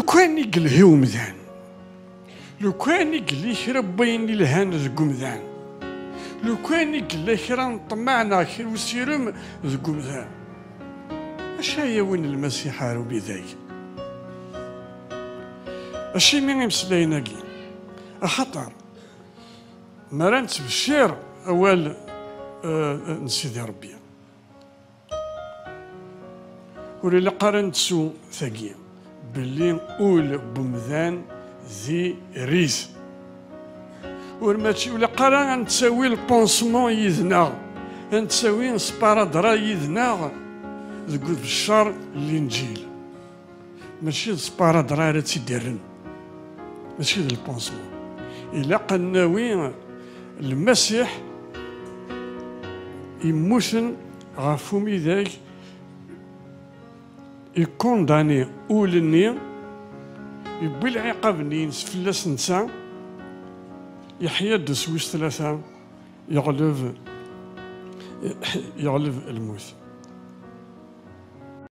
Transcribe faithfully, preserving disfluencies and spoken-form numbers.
Lukan i yelhi umdan, lukan i yelli kra n wayen ilhan deg umdan, lukan i yella kra n ṭṭmeɛ neɣ kra usirem deg umdan, acu ara yawin Lmasiḥ ar umidag? Acimi imeslayen-agi? Axaṭer mi ara nettbeccir awal, eh, n Sidi Ṛebbi, ur ilaq ara nettu tagi, belli ul n umdan d iri-s. Ur mačči, ur ilaq ara ad nettawi lpansement yid-neɣ, ad nettawi sparadrap yid-neɣ deg ubeccer n Linǧil. Mačči d sparadrap ara tt-id-irren, mačči d lpansement. Ilaq ad nawi Lmasiḥ immuten ɣef umidag, ikundani ul-nni, iwwi lɛiqab-nni-ines fell-as netta, yeḥya-d s wis tlata, yeɣleb, yeɣleb lmut.